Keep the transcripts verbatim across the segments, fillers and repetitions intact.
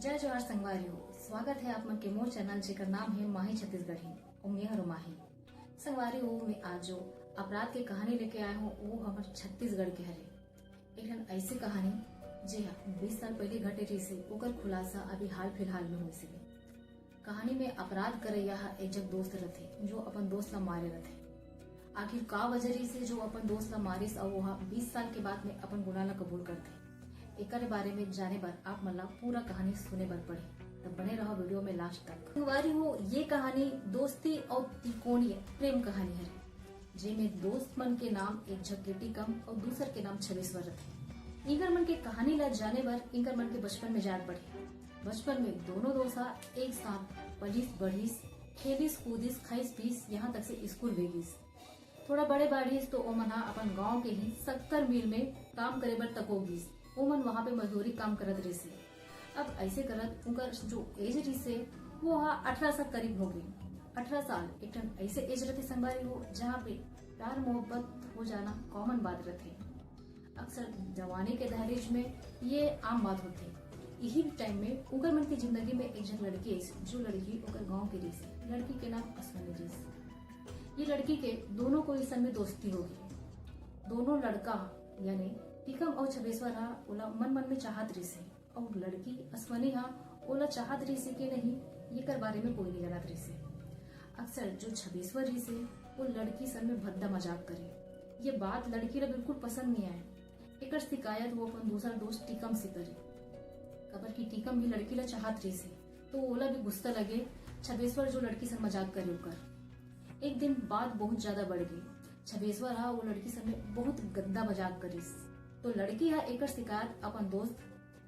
जय जोहार संगवारी हो, स्वागत है आप मन के मोर चैनल जेकर नाम है माही छत्तीसगढ़ी। अउ मैं हरो माही। संगवारी हो, मैं आज जो अपराध के कहानी लेके आए हों वो हमर छत्तीसगढ़ के हरे। एक ठन ऐसी कहानी जे ह बीस साल पहले घटे रहिसे, ओकर खुलासा अभी हाल फिलहाल में होइस हे। कहानी में अपराध करइया ह एक झन दोस्त रथे जो अपन दोस्त ला मारे रथे। आखिर का वजह रहिसे जो अपन दोस्त ला मारिस अउ ओहा बीस साल के बाद में अपन गुनाह ला कबूल करथे? एकर बारे में जाने बर आप मन ला पूरा कहानी सुने बर पड़ही, त बने रहो वीडियो में लास्ट तक। संगवारी हो, ये कहानी दोस्ती अउ त्रिकोणीय प्रेम कहानी हरे, जेमे दोस्त मन के नाम एक झक के टीकम अउ दूसर के नाम छबेश्वर रथे। इनकर मन के कहानी ला जाने बर इनकर मन के बचपन में जाए पड़ही। बचपन में दोनों दोस्त ह एक साथ पलिस बढ़िस, खेलिस कूदिस, खाइस पीस, यहाँ तक से स्कूल भी गिस। थोड़ा बड़े बाढ़िस तो ओमन ह अपन गांव के ही शक्कर मिल में काम करे बर तको गिस। ओमन वहां पे मजदूरी काम करत रहिसे। अब ऐसे करत उनकर जो एज रहिसे वो ह अठारह साल करीब हो गई। अठारह साल एक ठन ऐसे एज रहते संगवारी हो, जहाँ पे प्यार मोहब्बत हो जाना कॉमन बात रहते। अक्सर जवानी के दहलीज में ये आम बात होते। यही टाइम में उनकर मन की जिंदगी में एक झन लड़की आई, जो लड़की ओकर गांव के रहिसे। लड़की के नाम अश्विनी रहिस। ये लड़की के दोनों को इस समय दोस्ती होगी। दोनों लड़का यानी टीकम अउ छबेश्वर हा ओला मन मन में चाहत रहिसे, अउ लड़की अश्विनी हा ओला चाहत रहिसे कि नहीं, ये कर बारे में कोई नहीं जानत रहिसे। अक्सर जो छबेश्वर रहिसे वो लड़की सन में भद्दा मजाक करे। ये बात लड़की ला बिल्कुल पसंद नहीं आए। एकर शिकायत वो अपन दूसरा दोस्त टीकम से करे, काबर कि टीकम भी लड़की ला चाहत रहिसे, तो ओला भी गुस्सा लगे छबेश्वर जो लड़की सन मजाक करे ओकर। एक दिन बात बहुत ज्यादा बढ़ गई। छबेश्वर हा वो लड़की सन में बहुत गंदा मजाक करिस, तो लड़की हा एकर शिकायत अपन दोस्त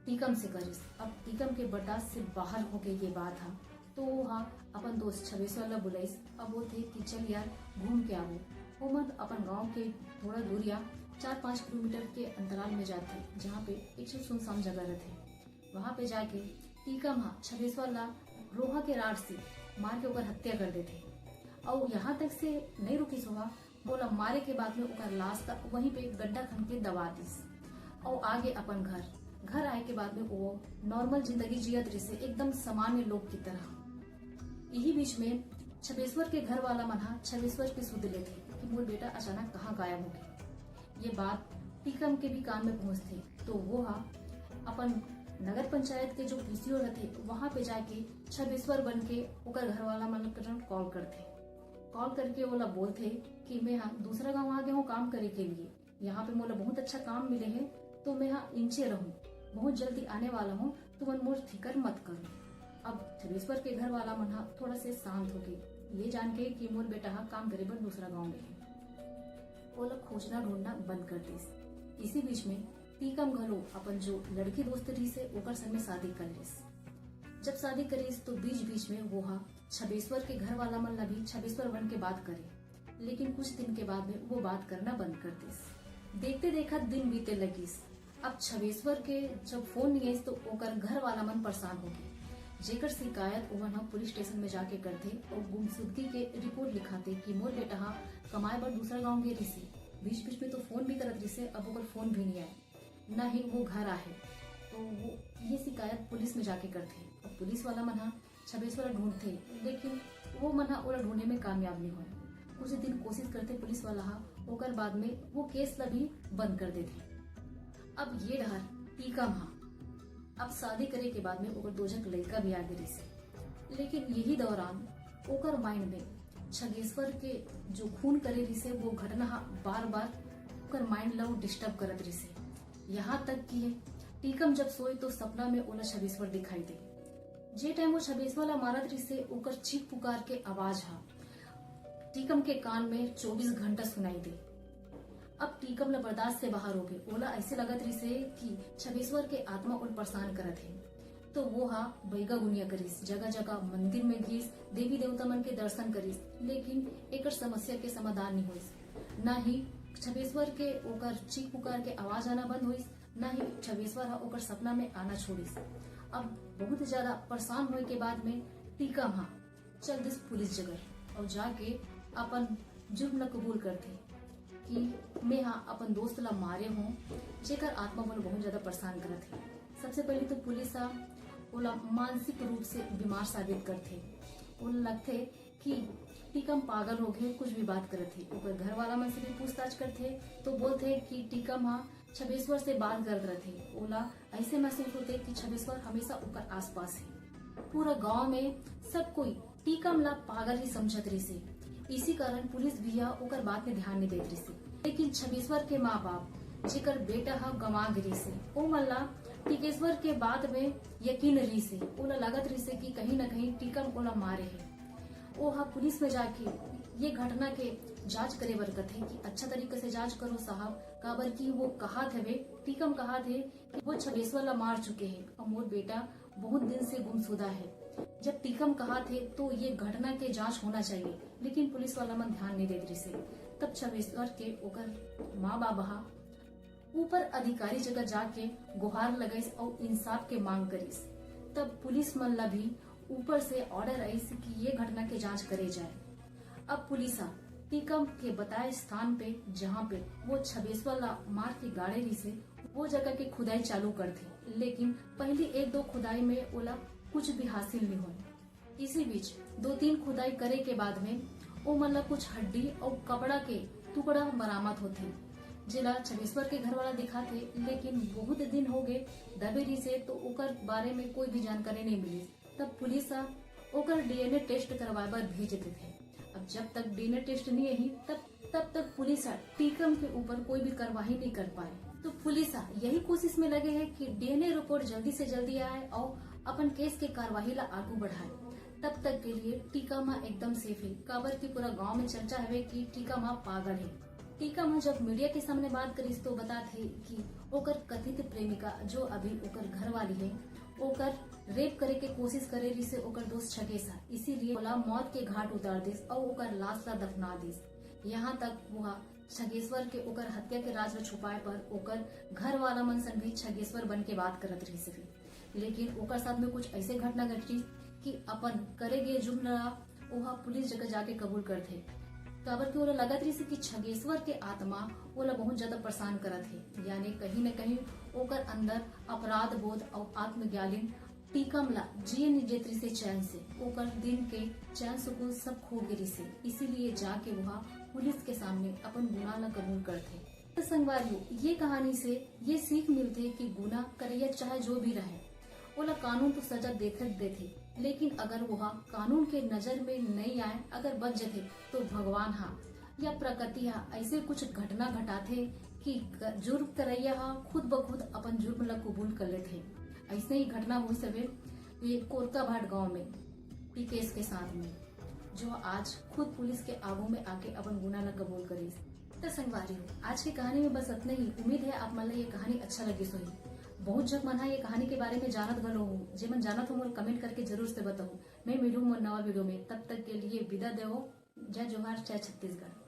टीकम से करिस। अब टीकम के बर्दाश्त से बाहर हो गई ये बात हा, तो वो हा अपन दोस्त छबेश्वर ला बुलाइस। अब वो थे कि चल यार घूम के आवो। ओमन अपन गांव के थोड़ा दूरिया चार पाँच किलोमीटर के अंतराल में जाते, जहाँ पे एक ठो सुनसान जगह रहते। वहां पे जाके टीकम हा छबेश्वर ला लोहा के राड से मार के ओकर हत्या कर देथे। अउ यहाँ तक से नहीं रुकिस ओहा, ओला मारे के बाद में ओकर लाश ला वहीं पे गड्ढा खन के दबा दिस। अउ आगे अपन घर, घर आए के बाद में वो नॉर्मल जिंदगी जियत रहिसे, एकदम सामान्य लोग की तरह। यही बीच में छबेश्वर के घर वाला मन हा छबेश्वर के सुध लेथे कि मोर बेटा अचानक कहाँ गायब हो गए। ये बात टीकम के भी कान में पहुंचथे, तो वो हा अपन नगर पंचायत के जो पीसीओ रहथे, वहां पे जाके छबेश्वर बन के ओकर घर वाला मन के कॉल करथे। कॉल करके ओला बोलथे कि मैं हा दूसरा गांव आ गया हूँ काम करे के लिए, यहाँ पे मोला बहुत अच्छा काम मिले है, तो मैं हा इंचे रहूँ, बहुत जल्दी आने वाला हूँ, तुमन मोर फिकर मत करो। अब छबेश्वर के घर वाला मन हा थोड़ा से शांत हो गए, ये जान के कि मोर बेटा हा काम करे बर दूसरा गांव में है। ओला खोजना ढूंढना बंद कर दिस। इसी बीच में टीकम घलो अपन जो लड़की दोस्त रहिसे ओकर संग में शादी कर लिस। जब शादी करिस तो बीच बीच में वो हा छबेश्वर के घर वाला मन ला भी छबेश्वर बन के बात करे, लेकिन कुछ दिन के बाद में वो बात करना बंद कर दिस। देखते देखत दिन बीते लगिस। अब छबेश्वर के जब फोन नहीं आइस तो ओकर घर वाला मन परेशान हो गए, जेकर शिकायत ओमन ह पुलिस स्टेशन में जाके करथे और गुमशुदगी के रिपोर्ट लिखाथे कि मोर बेटा हा कमाए बर दूसरा गांव गे रिसे, बीच बीच में तो फोन भी करत रिसे, अब ओकर फोन भी नहीं आए, ना ही वो घर आहे। तो वो ये शिकायत पुलिस में जाके करथे। अब पुलिस वाला मन हा छबेश्वर ला ढूंढथे, लेकिन वो मन हा ओला ढूंढे में कामयाब नहीं होए। कुछ दिन कोशिश करथे पुलिस वाला हा, ओकर बाद में वो केस ला भी बंद कर देथे। अब ये डहर टीकम हा अब शादी करे के बाद में ओकर दो झक लइका भी आ गे रिसे, लेकिन यही दौरान ओकर माइंड में छगेश्वर के जो खून करे रिसे वो घटना हा बार बार ओकर माइंड ला डिस्टर्ब करत रिसे। यहाँ तक कि टीकम जब सोए तो सपना में ओला छगेश्वर दिखाई दे। जे टाइम वो छगेश्वर ला मारत रिसे ओकर चीख पुकार के आवाज हा टीकम के कान में चौबीस घंटा सुनाई दे। अब टीकम ला बर्दाश्त से बाहर हो गए। ओला ऐसे लगत रिसे कि छगेश्वर के आत्मा ओला परेशान करत हे। तो वो हा बैगा गुनिया करिस, जगह जगह मंदिर में गिस, देवी देवता मन के दर्शन करिस, लेकिन एकर समस्या के समाधान नहीं होइस। ना ही छगेश्वर के ओकर चीख पुकार के आवाज आना बंद होइस, ना ही छगेश्वर हा ओकर सपना में आना छोड़िस। अब बहुत ज्यादा परेशान होए के बाद में टीकम हा चल दिस पुलिस जगह और जाके अपन जुर्म ला कबूल करथे कि मैं हा अपन दोस्त ला मारे हों, जेकर आत्मा मोला बहुत ज्यादा परेशान करत हे। सबसे पहले तो पुलिस हा ओला मानसिक रूप से बीमार साबित करथे। ओला लगथे कि टीकम पागल हो गए, कुछ भी बात करत हे। ओकर घर वाला मन से भी पूछताछ करथे तो बोलथे कि टीकम हा छबेश्वर से बात करत रथे। ओला ऐसे महसूस होथे कि छबेश्वर हमेशा ओकर आसपास है। पूरा गांव में सब कोई टीकम ला पागल ही समझत रहिसे। इसी कारण पुलिस भी हा ओकर बात में ध्यान नहीं देत रहिसे। लेकिन छबेश्वर के माँ बाप, जेकर बेटा हा गंवा गिरिसे, ओ मन ला टीकेश्वर के बात में यकीन रहिसे। ओला लगत रहिसे कि कहीं ना कहीं टीकम ओला मारे है। ओ हा पुलिस में जाके ये घटना के जांच करे बर कथे कि अच्छा तरीके से जांच करो साहब, काबर कि वो कहात हवे, टीकम कहात हे कि वो छबेश्वर ला मार चुके हैं और मोर बेटा बहुत दिन से गुमशुदा है। जब टीकम कहात हे तो ये घटना के जांच होना चाहिए, लेकिन पुलिस वाला मन ध्यान नहीं देत रहिसे। तब छबेश्वर के ओकर माँ बाप हा ऊपर अधिकारी जगह जाके गुहार लगाइस और इंसाफ के मांग करिस। तब पुलिस मन ला भी ऊपर से ऑर्डर आइस कि ये घटना के जांच करे जाए। अब पुलिस हा टीकम के बताए स्थान पे, जहां पे वो छबेश्वर ला मार के गाड़े रहिसे, वो जगह के खुदाई चालू करथे। लेकिन पहली एक दो खुदाई में ओला कुछ भी हासिल नहीं होए। इसी बीच दो तीन खुदाई करे के बाद में ओ मन ला कुछ हड्डी और कपड़ा के टुकड़ा बरामद होथे, जेला छबेश्वर के घर वाला दिखाथे। लेकिन बहुत दिन हो गए दबे रहिसे, तो ओकर बारे में कोई भी जानकारी नहीं मिली। तब पुलिस हा ओकर डीएनए टेस्ट करवाए बर भेज देथे। अब जब तक डीएनए टेस्ट नहीं आही, तब तब तक पुलिस हा टीकम के ऊपर कोई भी कार्रवाई नहीं कर पाए। तो पुलिस हा यही कोशिश में लगे है कि डीएनए रिपोर्ट जल्दी से जल्दी आए और अपन केस के कार्रवाई ला आगू बढ़ाए। तब तक के लिए टीकम हा एकदम सेफ है, काबर की पूरा गांव में चर्चा हवे कि टीकम हा पागल है। टीकम हा जब मीडिया के सामने बात करिस तो बताथे कि ओकर कथित प्रेमिका, जो अभी ओकर घर वाली है, ओकर रेप करे के कोशिश करे रहिसे ओकर दोस्त छगेश हा, इसीलिए ओला मौत के घाट उतार दिस और ओकर लाश ला दफना दिस। यहाँ तक वह छगेश्वर के ओकर हत्या के राज ला छुपाए पर ओकर घर वाला मन सन भी छगेश्वर बन के बात करत रहिस हे। लेकिन ओकर साथ में कुछ ऐसे घटना घटिस कि अपन करे गए जुर्म ला ओहा पुलिस जगह जाके कबूल करथे, काबर कि ओला लगत रहिस कि छगेश्वर के आत्मा ओला बहुत ज्यादा परेशान करत हे, यानी कहीं न कहीं ओकर अंदर अपराध बोध और आत्मज्ञान टीकम ला जिए नहीं देत रहिसे चैन से। ओकर दिन के चैन सुकून सब खो गे रहिसे, इसीलिए जाके वह पुलिस के सामने अपन गुनाह ला कबूल करथे। तो संगवारियों, ये कहानी से ये सीख मिलथे कि गुनाह करैया चाहे जो भी रहे, ओला कानून तो सजा देथे देथे, लेकिन अगर वह कानून के नजर में नहीं आए, अगर बच जथे, तो भगवान हा या प्रकृति हा ऐसे कुछ घटना घटाथे कि ग-, जुर्म करैया हा खुद ब खुद अपन जुर्म ला कबूल कर लेथे। ऐसे ही घटना होइस हवे ये कोरकाभाट गांव में टीकेश के साथ में, जो आज खुद पुलिस के आगू में आके अपन गुनाह ला कबूल करिस। तो संगवारी हो, आज की कहानी में बस इतना ही। उम्मीद है आप मन ला ये कहानी अच्छा लगिस होही। बहुत झक मन हा ये कहानी के बारे में जानत घलो हो, जेमन जानत हो मोला कमेंट करके जरूर से बताओ। मैं मिलूं मोर नवा वीडियो में, तब तक के लिए विदा देवो। जय जोहार, जय छत्तीसगढ़।